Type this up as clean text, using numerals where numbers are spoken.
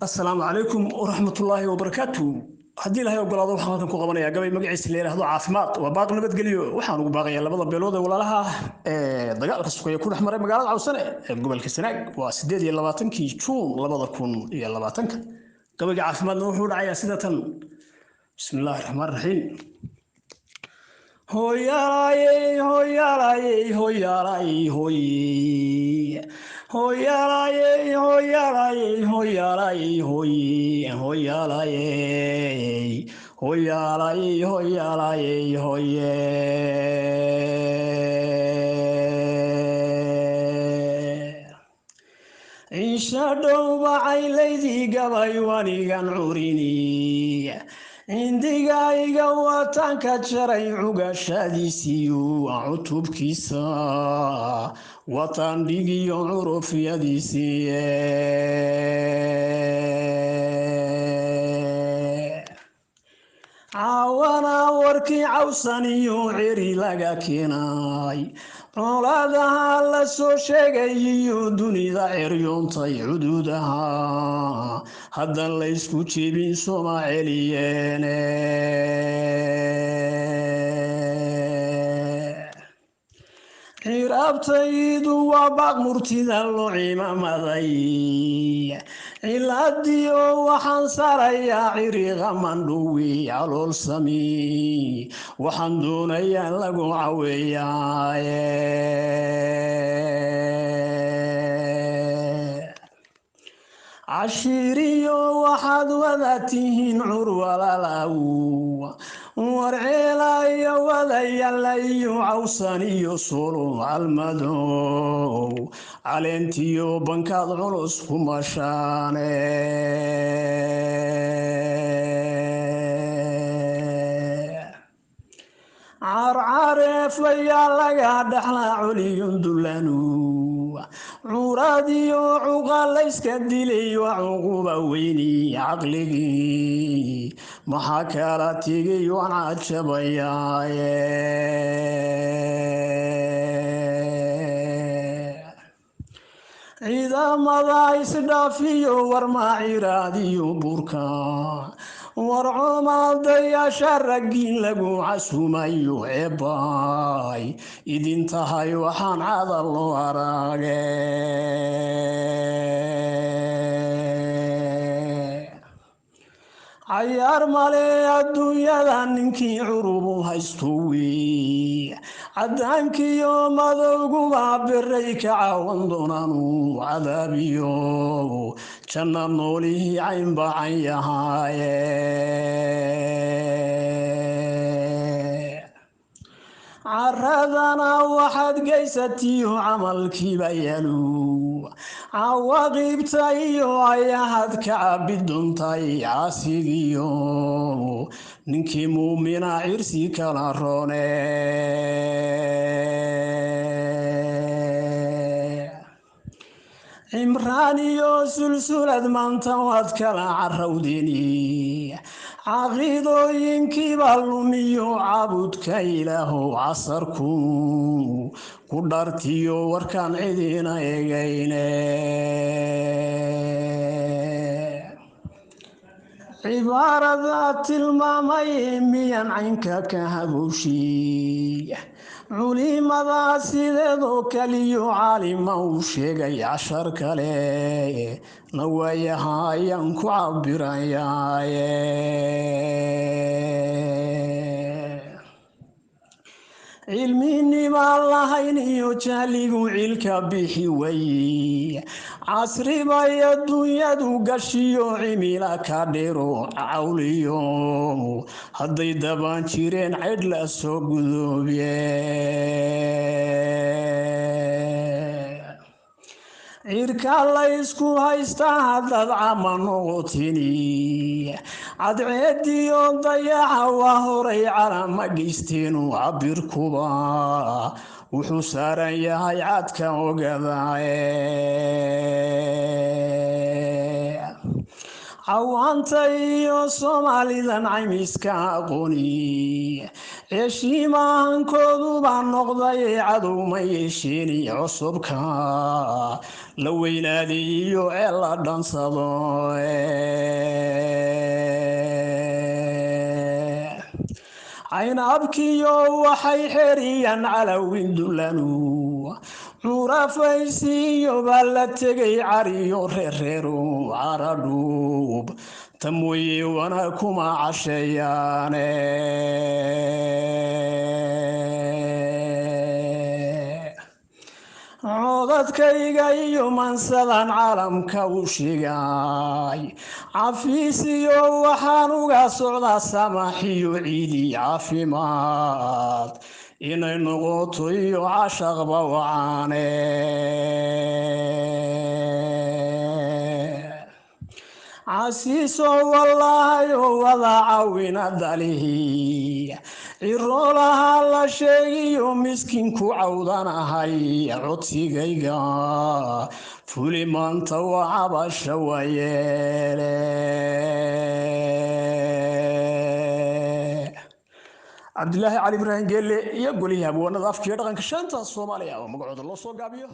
Asalaamu calaykum waraxmatullaahi wabarakaatu. Haddii Ilahay ogolaado, waxaan halkan ku qabanayaa gabay magaciisa la yidhaahdo Caafimaad. Waa baaq nabadgelyo. Waxaan ugu baaqayaa labada beelood ee walaalaha ah ee dagaalka sukeeye ku dhex maray magaalada Cawsane ee gobolka Sanaag. Waa 28-kii Juun 2020-ka. Gabayga caafimaadna wuxuu dhacayaa sida tan. Bismi illaahi raxmaan raxiim. Hooyaalayey, hooyaalayey, hooyaalayey, hooye, hooyaalayey, hooyaalayey, hooyaalayey, hooye, hooyaalayey, hooyaalayey, hooyaalayey, hooye. Ciisha dhowbacay laydii gabay wanigan curini, cindigayga watanka jaray cugashadiisiyu cutubkiisa watan dhigiyo curufyadiisii. Caawana warkii Cawsaniyo ceri laga keenay, colaadaha la soo sheegay iyo dunida ceryoontay cududaha haddan laysku jebin soma celiyeene. Ciraabtaydu waa baaq murtida loo cimaamaday, ciladiyo waxaan saarayaa ciriqa mandhuwi calool sami, waxaan doonayaa lagu caweeyaaye. Cashiiriyo waxaad wada tihiin curwalalaw, warceelayo wadayalayo Cawsan iyo Solo Calmadow, caleentiyo bankaad culus ku mashaane. Carcareeflayaa laga dhaxlaa coliyun dulanu, curadiyo cuqalayska dilay waa cuquba weyni, caqligii maxaa kala tegay waan cajabayaaye. Ciidamada isdhaafiyo warmaaciraadiyo burka, war comaadayaasha raggiin lagu casumayo, ceebay idin tahay waxaan cadal loo arage. Cayaar male adduunyada ninkii curubu haysto wey, cadaankiyo madowguba biray ka caawan doonaanu, cadaabiyo janna noolihii caynbacan yahaaye. Caradana waxaad geysatiyo camalkiiba yalu, cawaqiibta iyo ayahaad ka cabi duntay, caasigiyo ninkii muumina cirsi kala roone. Cimraan iyo sulsulad maanta waad kala carowdeni, caqiidooyinkiiba lumiyo caabudka Ilaahow casarku ku dhartiyo warkaan cidina egayne. Cibaarada tilmaamay miyan caynka ka habowshiy, culimada sideedoo kaliyo caalima uu sheegay, cashar kale na waayaha ayaan ku cabirayaaye. Cilminimaan lahayn iyo jahligu cilka bixi waye, casribay adduunyadu gashiyo cimila ka dhero cawliyo, hadday dabaan jireen caydh la soo gudoobye. Cirka laysku haystaa haddaad cama noqotini, cadceediyo dayaxa waa horay calama geysteenu, cabirkuba wuxuu saaran yahay cadka ogadaaye. Cawaanta iyo Soomaalidan caymiska aqooni, ceeshiimaankoodu baa noqday cadow ma yeesheeni. Cusubka la weynaaday iyo ceel la dhansado, Caynabkiyo waxay xeriyaan calawin dulanu curafaysiiyo baa la tegay cariyo reerreeru caradhuub tamoye wana kuma casheeyaane. Codadkayga iyo mansadan caalamka u sheegay, cafiisiyo waxaan uga socdaa samaxiyo ciidi caafimaad inay noqoto iyo cashaqba wacaane. Casiiso wallaahayo wada caawina dalihi ciroolaha la sheegiyo miskiinku cawdanahay, codsigayga fuli maanta waa cabasha wayeele. Cabdilaahi Cali Ibraahim Geelle iyo golihii abwaanada afkiiyo dhaqanka shanta Soomaaliya oo magacooda loo soo gaabiyo.